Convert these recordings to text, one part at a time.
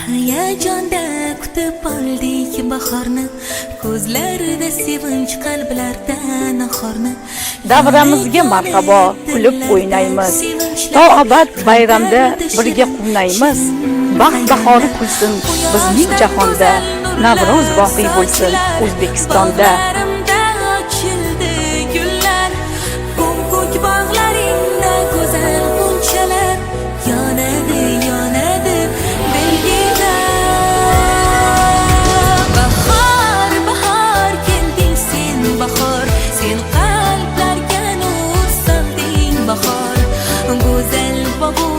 Hayajonda kutib oldik bahorni, ko'zlarida sevinch, qalblarda nahorni. Davramizga marhabo, kulib o'ynaymiz. To abad bayramda birga quvnaymiz. Baxt bahori kulsin bizning jahonda. Navro'z boqiy bo'lsin O'zbekistonda. Bog'larimda ochildi gullar, ko'm-ko'k bog'laringda go'zal g'unchalar yonadi, yonadi bilgina. Bahor, bahor, kelding sen, bahor, sen qalblarga nur solding, bahor. Go'zal bog'u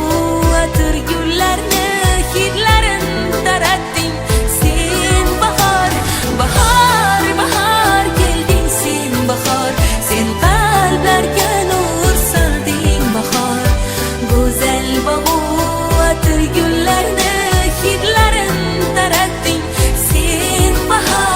atir gullarni hidlarin taratding sen, bahor. Bahor, bahor, kelding sen, bahor, sen qalblarga nur solding, bahor. Go'zal bog'u atir gullarni hidlarin taratding sen, bahor.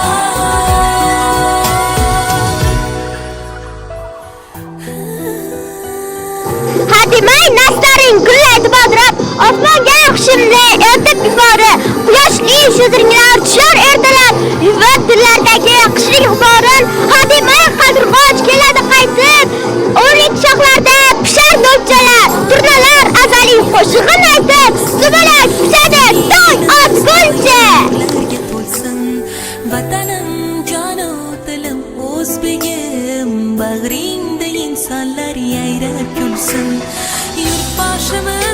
Hademay nastaring gullaydi bodirab, osmonga hushimni eltib yubordi. Quyoshli shudringlar tushar ertalab, yuvib dillardagi qishlik g'uborin. Hademay qaldirg'och keladi qaytib, o'rik shoxlarda pishar do'pchalar, turnalar azaliy qo'shig'in aytib, sumalak pishadi tong otguncha. Ularga to'lsin vatanim, jonu dilim, o'zbegim, bag'ringda insonlar yayrab kulsin, yurtboshimiz.